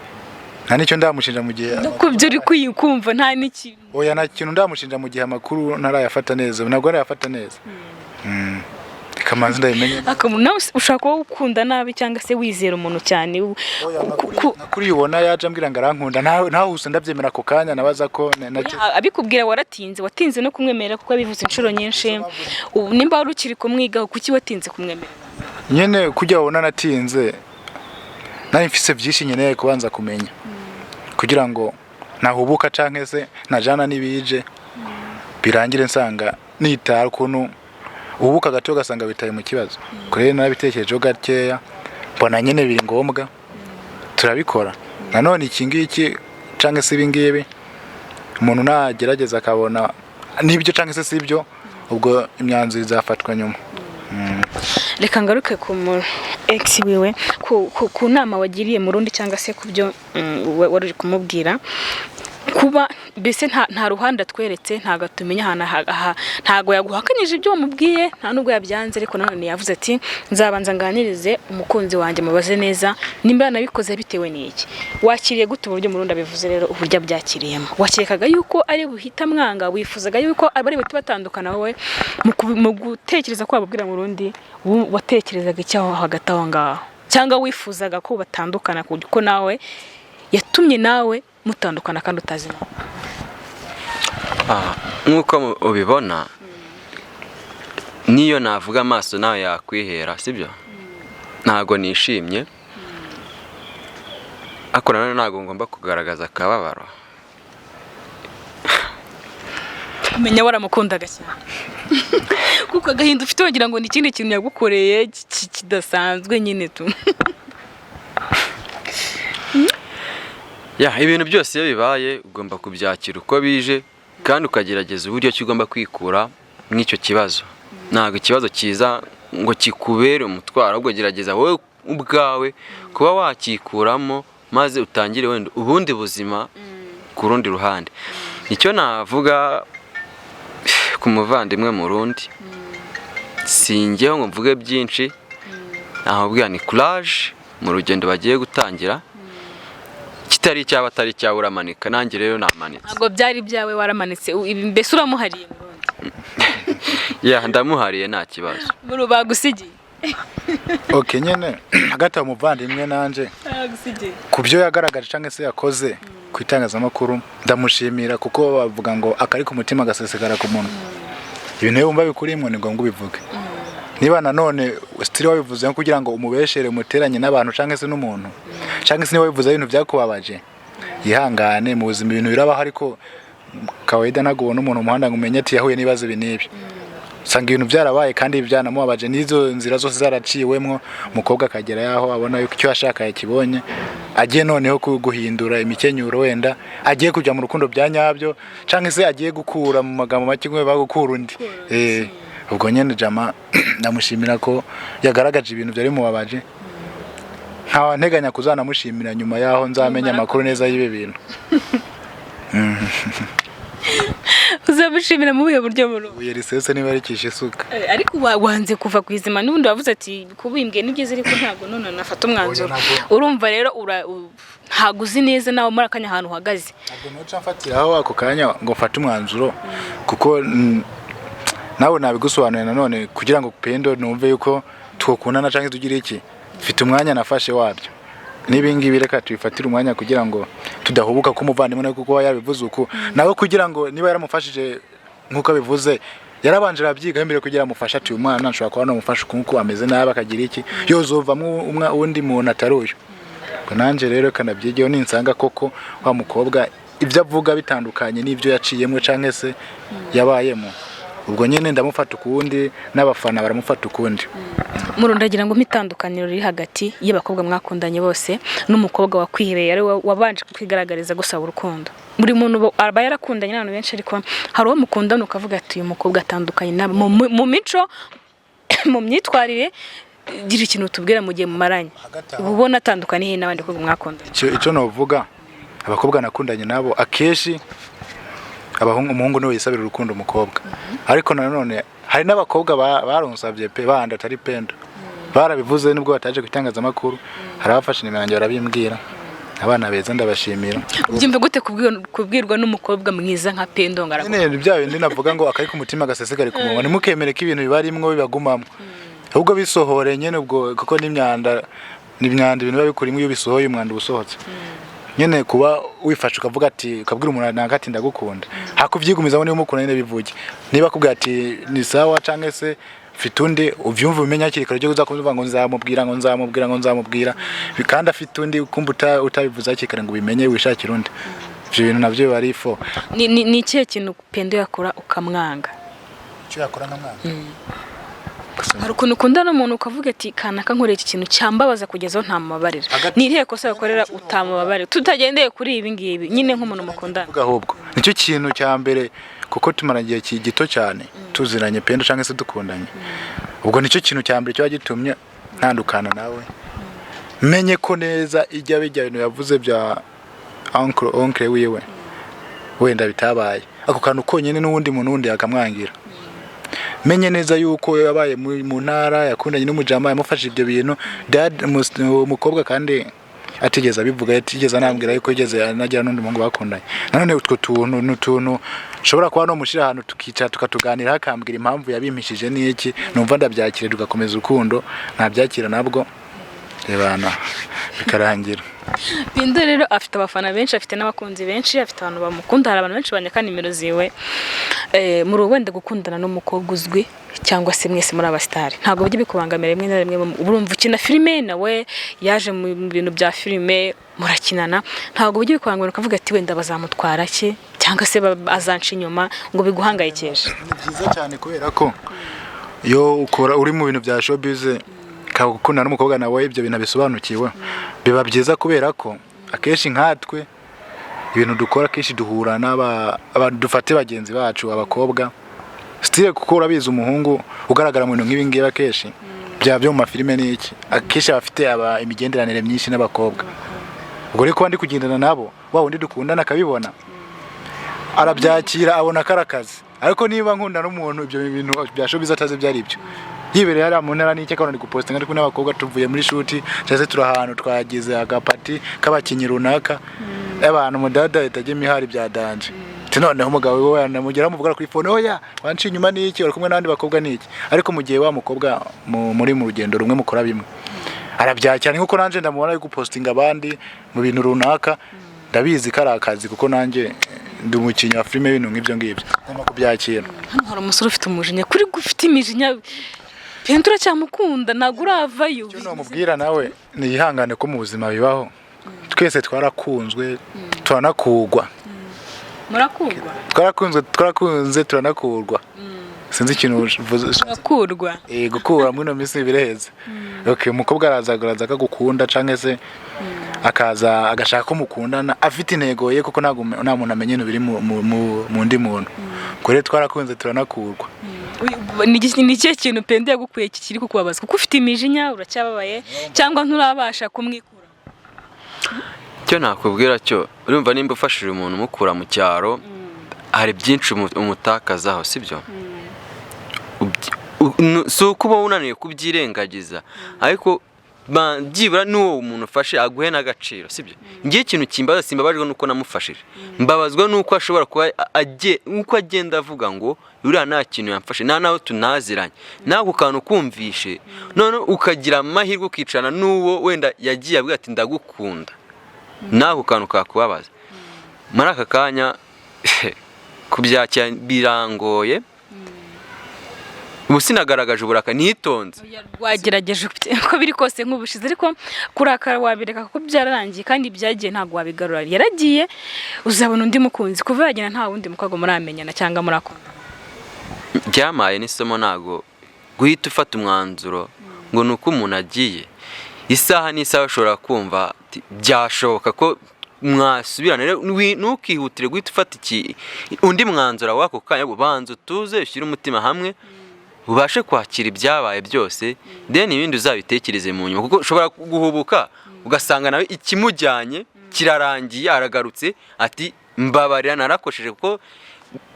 nta n'icyo ndamushinja mu gihe
No ku byo uri kumva nta n'ikintu?
Oya, nta kintu ndamushinja mu gihe amakuru ntarayafata neza, ntabwo arayafata neza. Reka manze ndabimenye.
Nawe ushobora kuba ukunda nabi cyangwa se wizera umuntu cyane.
Oya, kuri ubona yaje ambwira ngo arankunda, nawe ntahuse ndabyemera ako kanya, nabaza ko
Abikubwira waratinze, watinze no kumwemerera kuko yabivuze inshuro nyinshi. Ubu nimba wari ukiri kumwigaho, kuki watinze kumwemerera?
Nyene kujya ubona natinze, nari mfise byinshi nkeneye kubanza kumenya kugira ngo nahubuka canke se najana n'ibije birangire nsanga nitara. Ukuntu uhubuka gato ugasanga bitaye mu kibazo. Kuri rero narabitekerejeho gakeya, mbona nyene biri ngombwa, turabikora. Nanone iki ngiki canke se ibi ngibi, umuntu nagerageza akabona nibyo canke se sibyo, ubwo imyanzuro izafatwa nyuma.
Reka ngaruke ku mu ex wiwe, ku nama wagiriye Murundi cyangwa se ku byo wari uri kumubwira. Kuba mbese nta ruhande atweretse, ntabwo tumenya ahantu ntabwo yaguhakanyije ibyo wamubwiye, nta nubwo yabyanze, ariko nanone yavuze ati nzabanza nganirize umukunzi wanjye, mubaze neza nimba yanabikoze bitewe n'iki. Wakiriye gute uburyo Murundi abivuze rero, uburyo abyakiriyemo? Wakekaga yuko ari buhita mwanga? Wifuzaga yuko abari buhite batandukana? Wowe mu gutekereza ko wababwira Murundi, watekerezaga icyaho hagati aho ngaho, cyangwa wifuzaga ko batandukana kuko nawe yatumye nawe mutandukana kandi utazi nawe?
Nk'uko ubibona, niyo navuga amaso nawe yakwihera, sibyo? Ntabwo nishimye, ariko nanone ntabwo ngomba kugaragaza akababaro.
Umenya waramukundaga cyane, kuko agahinda ufite wagira ngo ni ikindi kintu yagukoreye kidasanzwe nyine tu.
Ya, ibintu byose iyo bibaye ugomba kubyakira uko bije, kandi ukagerageza uburyo ki ugomba kwikura mw'icyo kibazo. Ntabwo ikibazo kiza ngo kikubere umutwaro, ahubwo gerageza wowe. ubwawe kuba wakikuramo, maze utangire wenda ubundi buzima ku rundi ruhande. Icyo navuga ku muvandimwe Murundi, singeho ngo mvuge byinshi, nahubwira ni courage mu rugendo bagiye gutangira. Kitari icyaba atari icyawe uramanika, nanjye rero namanitse.
Ntabwo byari ibyawe, waramanitse. Ibi mbese uramuhariye, Murundi?
Ya, ndamuhariye, nta kibazo.
Muri bagusigiye.
OK, nyine hagati aho umuvandimwe nanje
Bagusigiye.
ku byo yagaragaje cyangwa se yakoze ku itangazamakuru ndamushimira, kuko bavuga ngo akari ku mutima gasesekara ku munwa. Ibintu iyo wumva bikurimo ni ngombwa ubivuge. Niba nanone sitiri wabivuze nko kugira ngo umubeshere, umuteranye n'abantu cyangwa se n'umuntu, cyangwa se niba wabivuze ibintu byakubabaje, yihangane. Mu buzima ibintu birabaho, ariko kawaida ntabwo ubona umuntu mu muhanda ngo umenye ati yahuye n'ibibazo ibi n'ibi. Usanga ibintu byarabaye kandi byanamubabaje, n'izo nzira zose zaraciwemwo, umukobwa akagera yaho abona yuko icyo yashaka yakibonye, agiye noneho guhindura imikenyuro, wenda agiye kujya mu rukundo bya nyabyo, cyangwa se agiye gukura, mu magambo make ngo bagukura undi. Ubwo nyine jama ndamushimira ko yagaragaje ibintu byari bimubabaje, nkaba nteganya kuzanamushimira nyuma yaho nzamenya amakuru neza y'ibi bintu.
Uzamushimira mu buhe buryo, Murundi?
Ibuye risese niba rikishe isuka.
Ariko wanze kuva ku izima. N'ubundi wavuze ati kubimbwiye ni byiza, ariko ntabwo none nafata umwanzuro.
Oya, ntabwo.
Urumva rero ntabwo uzi neza nawe muri akanya ahantu uhagaze.
Ntabwo nuca mfatiraho ako kanya ngo mfate umwanzuro, kuko nawe nabigusobanuriye. Nanone kugira ngo Pendo numve yuko twokundana cyangwa tugire iki, mfite umwanya nafashe wabyo. N'ibi ngibi reka tubifatire umwanya kugira ngo tudahubuka ko umuvandimwe nawe, kuko yabivuze uku nawe, kugira ngo niba yaramufashije nk'uko abivuze, yarabanje arabyigaho mbere kugira amufashe, ati uyu mwana nshobora kuba namufasha uku nguku, ameze nabi, akagira iki, yozovamo undi muntu atari uyu. Ubwo nanjye rero kanabyigeho, ninsanga koko wa mukobwa ibyo avuga bitandukanye n'ibyo yaciyemo cyangwa se yabayemo, ubwo nyine ndamufata ukundi, n'abafana baramufata ukundi.
Murundi, ndagira ngo itandukaniro riri hagati y'abakobwa mwakundanye bose n'umukobwa wakwihebeye, ari we wabanje kwigaragariza gusaba urukundo. Buri muntu aba yarakundanye n'abantu benshi, ariko hari uwo mukundana ukavuga ati uyu mukobwa atandukanye nabo mu mico, mu myitwarire. Gira ikintu tubwira mu gihe mumaranye.
Hagati aho-
Uba ubona atandukaniye n'abandi bakobwa mwakundanye?
Icyo novuga, abakobwa nakundanye nabo, akenshi abahungu, umuhungu niwe yisabira urukundo umukobwa. Ariko nanone hari n'abakobwa barunsabye pe, bandi atari Pendo, barabivuze nubwo bataje ku itangazamakuru. Hari abafashe nimero yanjye barabimbwira, abana beza, ndabashimira.
Ubyumva gute kubwirwa n'umukobwa mwiza nka Pendo ngo araguha?
Nyine bya bindi navuga ngo akari ku mutima gasesekare ku munwa. Ntimukemere ko ibintu bibarimwo bibagumamo, ahubwo bisohore nyine ubwo, kuko n'imyanda ni imyanda. Ibintu biba bikurimo, iyo bisohoye umwanda uba usohotse. Nyine kuba wifashe ukavuga ati, ukabwira umuntu nanga ati ndagukunda, hakubyigumizamo. Niba umukunda nyine bivuge. Niba akubwira ati ni sawa cyangwa se mfite undi, ubyumva, ubimenye hakiri kare, ujye uzakomeza uvuga ngo nzamubwira, ngo nzamubwira, ngo nzamubwira, kandi afite undi, kumva utabivuze hakiri kare ngo ubimenye, wishakire undi. Ibyo bintu nabyo biba ari ifo.
Ni ikihe kintu Pendo yakora ukamwanga?
Icyo yakora nka mwana?
Hari ukuntu ukunda n'umuntu ukavuga ati kanaka nkoreye iki kintu cyambabaza kugeza aho ntamubabarira. Ni irihe kosa yakorera utamubabarira, tutagendeye kuri ibi ngibi nyine, nk'umuntu mukundana?
Kuvuga ahubwo nicyo kintu cya mbere, kuko tumara igihe gito cyane tuziranye Pendo cyangwa se dukundanye. Ubwo nicyo kintu cya mbere kiba gitumye ntandukana nawe, menye ko neza ijya bijya bintu yavuze bya oncle wiwe wenda bitabaye. Ako kantu konyine n'uwundi muntu wundi yakamwangira. Menye neza yuko yabaye mu ntara, yakundanye n'umujama yamufashije ibyo bintu, dad umukobwa, kandi atigeze abivuga, atigeze anambwira yuko yigeze anagira n'undi muhungu bakundanye. Nanone utwo tuntu ni utuntu nshobora kuba nomushyira ahantu tukicara tukatuganira, akambwira impamvu yabimpishije n'iki, numva ndabyakira tugakomeza urukundo. Ntabyakira nabwo rebana bikarangira.
Pendo rero afite abafana benshi, afite n'abakunzi benshi, afite abantu bamukunda. Hari abantu benshi bandika nimero ziwe. Muri wenda gukundana n'umukobwa uzwi cyangwa se mwese muri abasitari, ntabwo bijya bikubangamira rimwe na rimwe? Urumva ukina filime, nawe yaje mu bintu bya filime, murakinana, ntabwo bijya bikubangamira ukavuga ati wenda bazamutwara ki, cyangwa se azanca inyuma, ngo biguhangayikishe?
Ni byiza cyane, kubera ko iyo ukora uri mu bintu bya showbiz ukaba ukundana n'umukobwa nawe ibyo bintu abisobanukiwe, biba byiza, kubera ko akenshi nkatwe ibintu dukora akenshi duhura n'aba dufate bagenzi bacu abakobwa sitire, kuko urabizi umuhungu ugaragara mu bintu nk'ibi ngibi akenshi. Byaba byo mu mafilime ni iki, akenshi aba afite aba imigenderanire myinshi n'abakobwa. Ubwo rero kuba ndi kugendana nabo, wa wundi dukundana akabibona, arabyakira, abona ko ari akazi. Ariko niba nkunda n'umuntu, ibyo bintu bya showbiz atazi ibyo ari byo, yibereye hariya mu ntara n'icyo, akabona ndi gupostinga ndi kumwe n'abakobwa, tuvuye muri shoot cyangwa se turi ahantu twagize agapati k'abakinnyi runaka, abantu mudada itajya imihari bya danger. Ati noneho umugabo we yanamugeraho muvugana kuri phone: "Oya, wanciye inyuma n'iki? Uri kumwe n'abandi bakobwa n'iki?" Ariko mu gihe wa mukobwa muri mu rugendo rumwe, mukora bimwe, arabyakira. Ni nkuko nanjye ndamubona ari gupostinga abandi mu bintu runaka, ndabizi ko ari akazi, kuko nanjye ndi umukinnyi wa filime, ibintu nk'ibyo ngibyo ngomba kubyakira.
Hano hari umusore ufite umujinya kuri ufite imijinya. Pendo uracyamukunda, ntabwo uravayo.
Icyo namubwira nawe ni yihangane, ko mu buzima bibaho, twese twarakunzwe turanakugwa.
Murakurwa?
Twarakunzwe, twarakunze, turanakurwa. Sinzi ikintu uvuze.
Murakurwa.
Eh, gukura muri ino minsi bireheze. Okay, umukobwa araza, araza akagukunda canke se akaza agashaka ko mukundana afite intego ye, kuko ntabwo nta muntu amenya ibintu biri mu ndi muntu. Ubwo rero twarakunze turanakurwa.
Ni ikihe kintu Pendo yagukuye kikiri kukubabaza? Kuko ufite imijinya, uracyababaye cyangwa nturabasha kumwikura?
Icyo nakubwira cyo, urumva nimba ufashije umuntu umukura mu cyaro, hari byinshi umutakazaho, sibyo? Si uko uba unaniwe kubyirengagiza, ariko byibura n'uwo muntu ufashe aguhe n'agaciro, sibyo? Ngiye ikintu kimbaza, simbabajwe nuko namufashije, mbabazwa nuko ashobora kuba uko agenda avuga ngo uriya nta kintu yamfashe, nta naho tunaziranye. Nawe ako kantu kumvishe, none ukagira amahirwe ukicarana n'uwo wenda yagiye abwira ati "Ndagukunda", n'ako kantu kakubabaza. Muri aka kanya kubyakira birangoye. Ubu sinagaragaje uburakari, nitonze.
Wagerageje uko biri kose nk'ubushize, ariko kurakara wabireka kuko byararangiye, kandi byagiye ntabwo wabigarura. Yaragiye, uzabona undi mukunzi. Kuva yagenda nta wundi mukobwa muramenyana cyangwa murakunda?
Byamaye n'isomo, ntabwo guhita ufata umwanzuro ngo ni uko umuntu agiye. Isaha n'isaha ushobora kumva ati, byashoboka ko mwasubirana. Rero ntukihutire guhita ufata undi mwanzuro w'ako kanya. Banza utuze, ushyire umutima hamwe, ubashe kwakira ibyabaye byose, then ibindi uzabitekereze mu nyuma, kuko ushobora guhubuka ugasanga nawe ikimujyanye kirarangiye, aragarutse ati "Mbabarira, narakosheje", kuko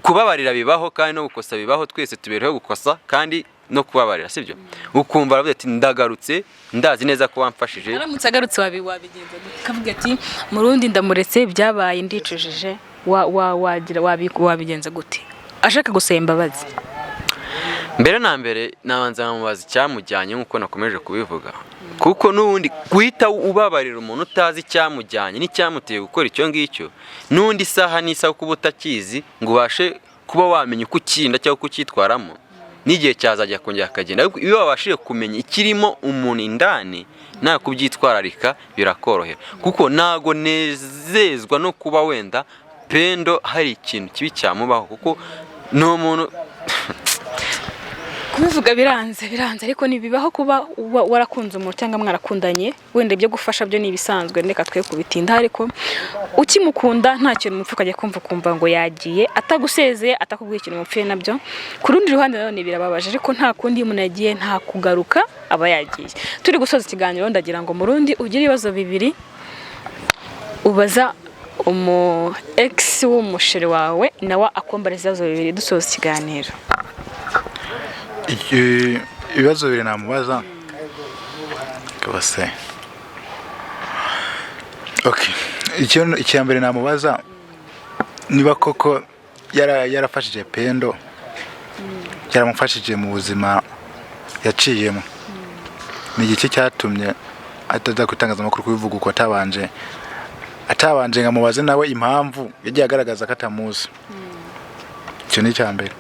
kubabarira bibaho kandi no gukosa bibaho. Twese tubereho gukosa kandi no kubabarira, sibyo? Ukumva aravuga ati "Ndagarutse, ndazi neza ko wamfashije."
Aramutse agarutse wabigenza gute? Kavuga ati "Murundi ndamuretse, byabaye ndicujije", wa wa wagira wabigenza gute ashaka gusaba imbabazi?
Mbere na mbere nabanza nkamubaza icyamujyanye, nk'uko nakomeje kubivuga, kuko n'ubundi guhita ubabarira umuntu utazi icyamujyanye n'icyamuteye gukora icyo ngicyo, n'undi isaha n'isaha kuba utakizi ngo ubashe kuba wamenya uko ukirinda cyangwa uko ucyitwaramo, n'igihe cyazajya kongera akagenda. Ariko iyo wabashije kumenya ikirimo umuntu indani, nta kubyitwararika birakorohera, kuko ntago nezezwa no kuba wenda Pendo hari ikintu kibi cyamubaho, kuko ni umuntu.
Kubivuga biranze, biranze, ariko ntibibaho kuba warakunze umuntu cyangwa mwarakundanye. Wenda ibyo gufasha byo ni ibisanzwe, reka twe kubitinda, ariko ukimukunda nta kintu mupfa, ukajya kumva ukumva ngo yagiye atagusezeye, atakubwiye ikintu mupfuye. Nabyo ku rundi ruhande nanone birababaje, ariko nta kundi, iyo umuntu yagiye nta kugaruka, aba yagiye. Turi gusoza ikiganiro, ndagira ngo Murundi ugire ibibazo bibiri ubaza umu ex w'umusheri wawe, nawe akombara ibibazo bibiri, dusoza ikiganiro.
Ibibazo bibiri namubaza kaba se, okay, icya mbere namubaza, niba koko yarafashije Pendo, yaramufashije mu buzima yaciyemo, ni igiki cyatumye ataza ku itangazamakuru kubivuga uko atabanje nkamubaze nawe impamvu yagiye agaragaza ko atamuzi? Icyo ni icya mbere.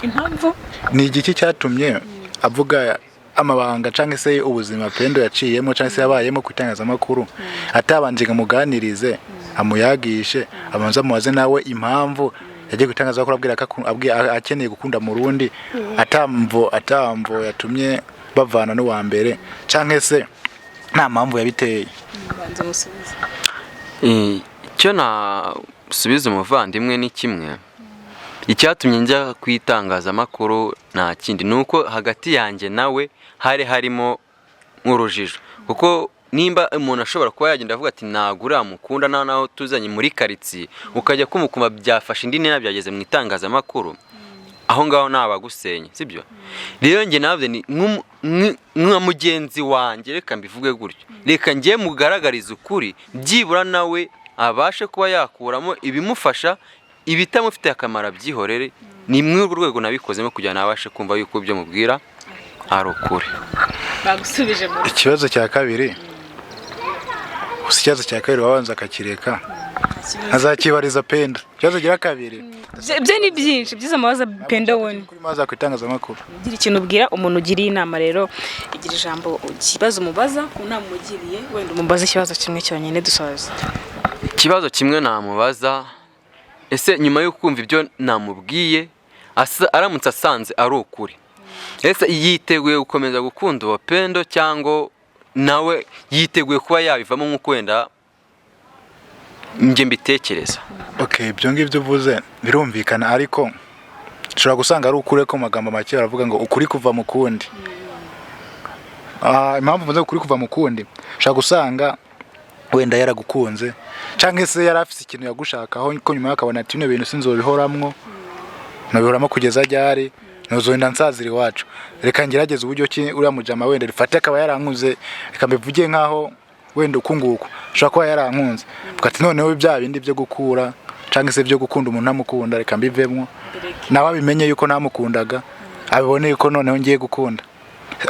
Impamvu?
Ni igiki cyatumye avuga amabanga cyangwa se ubuzima Pendo yaciyemo cyangwa se yabayemo ku itangazamakuru atabanje ngo amuganirize, amuyagishe, abanze amubaze nawe impamvu yagiye ku itangazamakuru abwira ko akeneye gukunda Murundi, atamvo yatumye bavana n'uwa mbere cyangwa se nta mpamvu yabiteye.
Banza umusubize.
Icyo nasubiza umuvandimwe ni kimwe: icyatumye njya ku itangazamakuru nta kindi, ni uko hagati yanjye nawe hari harimo nk'urujijo, kuko nimba umuntu ashobora kuba yagenda avuga ati ntabwo uriya mukunda, nta naho tuzanye muri karitsiye, ukajya kumukuma, byafashe indi ntera, byageze mu itangazamakuru, aho ngaho ntabagusenya, sibyo? Rero njye nabyo ni nka mugenzi wanjye, reka mbivuge gutyo, reka njye mugaragarize ukuri, byibura nawe abashe kuba yakuramo ibimufasha, ibitamufitiye akamaro abyihorere. Ni muri urwo rwego nabikozemo, kugira ngo abashe kumva yuko ibyo mubwira ari ukuri.
Bagusubije mu
Ikibazo cya kabiri gusa, ikibazo cya kabiri wabanza akakireka azakibariza Penda. Ikibazo gira kabiri.
Bye ni byinshi byiza amabaza Pendo wone.
Kuri maza ku itangazamakuru.
Gira ikintu ubwira umuntu ugiriye inama rero, igira ijambo, ikibazo umubaza ku nama umugiriye, wenda umubaza ikibazo kimwe cyonyine dusoza.
Ikibazo kimwe namubaza: ese nyuma yo kumva ibyo namubwiye, aramutse asanze ari ukuri, ese yiteguye gukomeza gukunda uwo Pendo, cyangwa nawe yiteguye kuba yabivamo nk'uko wenda njye mbitekereza?
Okay, ibyo ngibyo uvuze birumvikana, ariko ushobora gusanga ari ukuri ko mu magambo make baravuga ngo ukuri kuva mu kundi. Impamvu mvuze ukuri kuva mu kundi, ushobora gusanga wenda yaragukunze cyangwa se yari afite ikintu yagushakaho, ko nyuma akabona ati bino bintu sinzobihoramwo, nabihoramo kugeza ryari? Ntuzongera nsazira iwacu, reka ngerageze uburyo ki uriya mujama wenda rifate akaba yarankunze. Reka mbivuge nkaho wenda uku nguku ashobora kuba yarankunze, avuga ati noneho bya bindi byo gukura cyangwa se byo gukunda umuntu ntamukunda, reka mbivemo, nawe abimenye yuko ntamukundaga, abibone yuko noneho ngiye gukunda.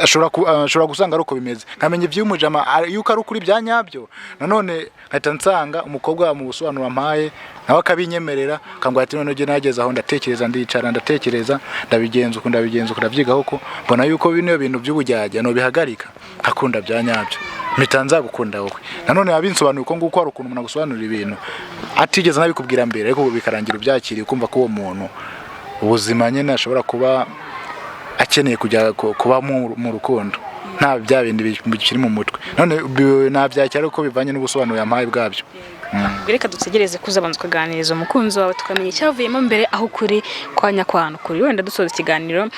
Ashobora gusanga ari uko bimeze, nkamenya iby'umujama yuko ari ukuri bya nyabyo. Nanone nkahita nsanga umukobwa mu busobanuro ampaye, nawe akabinyemerera, akambwira ati noneho njye nageze aho ndatekereza, ndicara ndatekereza, ndabigenza uku, ndabigenza uku, ndabyigaho, ko mbona yuko bino bintu by'ubujyajya nobihagarika nkakunda bya nyabyo, mpita nzagukunda wowe. Nanone yabinsobanuye uko nguko. Hari ukuntu umuntu agusobanurira ibintu atigeze anabikubwira mbere, ariko bikarangira ubyakiriye, ukumva ko uwo muntu ubuzima nyine ashobora kuba akeneye kujya kuba mu rukundo, nta bya bindi bikiri mu mutwe. None nabyakira ariko bivanye n'ubusobanuro yampaye bwabyo.
Ubwo reka dutegereze ko uzabanza ukaganiriza umukunzi wawe, tukamenya icyavuyemo mbere, aho ukuri kwa nyakwantu kuri. Wenda dusoza ikiganiro,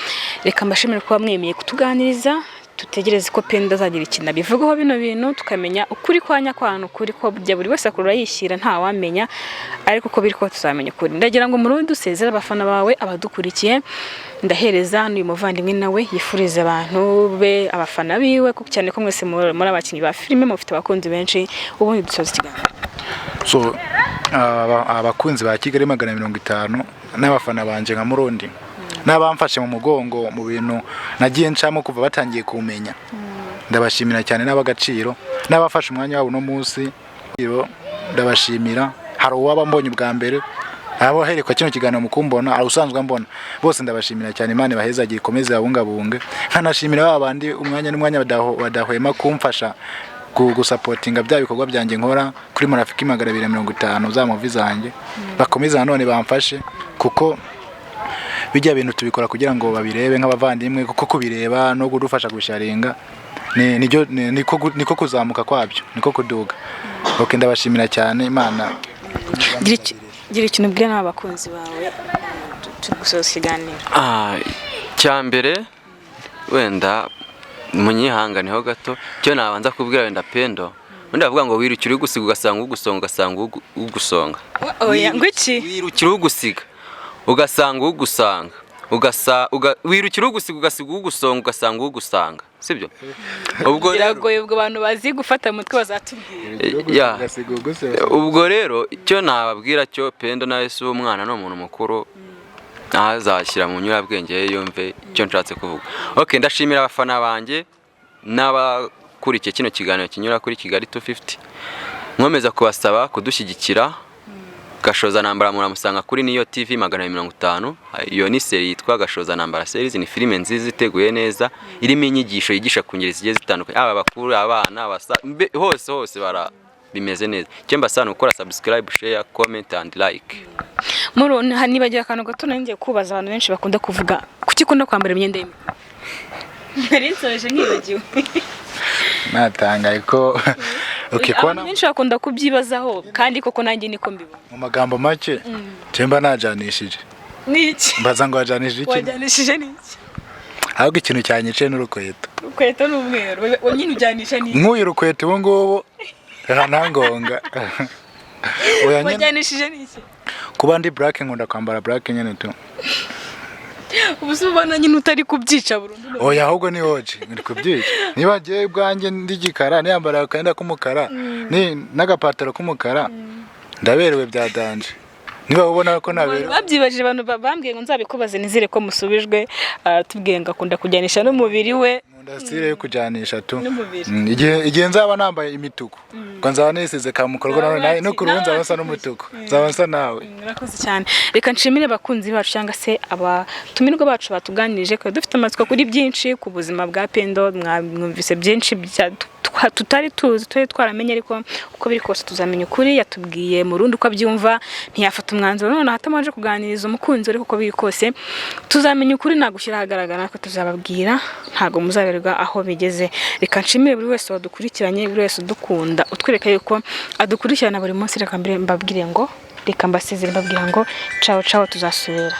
reka mbashimire kuba mwemeye kutuganiriza. Dutegereze ko Penda azagira ikintu abivugaho bino bintu, tukamenya ukuri kwa nyakwantu kuri ko bya buri wese akurura yishyira, ntawamenya, ariko uko biri ko tuzamenya ukuri. Ndagira ngo murundi dusezere abafana bawe, abadukurikiye. Ndahereza n'uyu muvandimwe nawe yifuriza abantu be, abafana biwe, kuko cyane ko mwese muri abakinnyi ba filime, mufite abakunzi benshi. Ubundi dusoza ikiganiro.
So abakunzi ba Kigali 150 n'abafana banje nka Murundi n'abamfashe mu mugongo mu bintu nagiye ncamo kuva batangiye kumenya, ndabashimira cyane, n'abagaciro n'abafashe umwanya wabo uno munsi ndabashimira. Hari uwaba mbonye ubwa mbere, abo aherekwa kino kiganiro mu kumbona, hari usanzwe ambona, bose ndabashimira cyane. Imana ibahezagire, ikomeze babungabunge. Nkanashimira ba bandi umwanya n'umwanya badahwema kumfasha gusapotinga bya bikorwa byanjye nkora kuri Marafiki 250 za movie zanjye. Bakomeze nanone bamfashe, kuko bijya bintu tubikora kugira ngo babirebe nk'abavandimwe, kuko kubireba no kudufasha kubisharinga niko kuzamuka kwabyo, niko kuduga. Ok, ndabashimira cyane, Imana
Gira ikintu ubwira n'abakunzi bawe, turi gusoza ikiganiro.
Icya mbere wenda munyihanganeho gato, icyo nabanza kubwira wenda Pendo, ubundi bavuga ngo wirukira ugusiga ugasanga ugusonga, ugasanga ugusonga.
Oya, ngo iki?
Wirukira ugusiga ugasanga ugusanga, wirukira ugusiga ugasiga ugusonga, ugasanga ugusanga, sibyo? Ubwo rero
Biragoye, ubwo abantu bazi gufata mu mutwe bazatubwira.
Ya. Ubwo rero icyo nababwira cyo, Pendo nawe si umwana, ni umuntu mukuru, ntazashyira mu nyurabwenge ye yumve icyo nshatse kuvuga. Ok, ndashimira abafana banjye n'abakurikiye kino kiganiro kinyura kuri Kigali 250, nkomeza kubasaba kudushyigikira. Gashoza Ntambara muramusanga kuri Niyo TV 250. Iyo ni série yitwa Gashoza Ntambara series, ni filime nziza iteguye neza, irimo inyigisho yigisha ku ngeri zigiye zitandukanye, aba abakuru, abana, hose hose bara bimeze neza. Icyo mbasaba ni gukora subscribe, share, comment and like.
Muro, nibagiwe akantu gato nari ngiye kubaza. Abantu benshi bakunda kuvuga, kuki ukunda kwambara imyenda y'imikara? Nari nsoje nkibagiwe.
Natangaye ko okay
Abantu
kubona
benshi bakunda kubyibazaho, kandi koko nanjye niko mbibona.
Mu magambo make mba najanishije.
Ni iki?
Mbaza ngo wajanishije iki?
Wajyanishije n'iki?
Ahubwo ikintu cyanyiciye n'urukweto.
Urukweto ni umweru. We nyine ujyanisha n'iki?
Nk'uyu rukweto ubu ngubu nta ntangonga. Oya nyine.
Wajyanishije n'iki?
Kuba ndi black, nkunda kwambara black nyine tu.
Ubu se ubona nyine utari kubyica burundu?
Oya, ahubwo ni oje ndi kubyica. Niba ngiye ubwanjye ndi gikara, niyambara akenda k'umukara ni n'agapataro k'umukara, ndaberewe bya danger. Niba ubona ko
Abantu
naberewe.
babyibajije, abantu bambwiye ngo nzabikubaze. Nizere ko musubijwe. Aratubwiye ngo akunda kujyanisha n'umubiri we.
Nkunda style yo kujyanisha tu.
N'umubiri.
Igihe nzaba nambaye imituku, ngo nzaba nisize ka mukorwa, nawe nawe no ku ruhu nzaba nsa n'umutuku, nzaba nsa nawe.
Murakoze cyane. Reka nshimire abakunzi bacu cyangwa se abatumirwa bacu batuganirije. Twari dufite amatsiko kuri byinshi ku buzima bwa Pendo. Mwumvise byinshi tutari tuzi, tutari twaramenye, ariko uko biri kose tuzamenya ukuri. Yatubwiye mu rundi uko abyumva, ntiyafata umwanzuro noneho atabanje kuganiriza umukunzi we, ariko uko biri kose tuzamenya ukuri. Nagushyira ahagaragara natwe tuzababwira, ntabwo muzaberwa aho bigeze. Reka nshimire buri wese wadukurikiranye, buri wese udukunda, utwereka yuko adukurikirana buri munsi. Reka mbere mbabwire ngo, reka mbasezere mbabwira ngo ciao ciao, tuzasubira.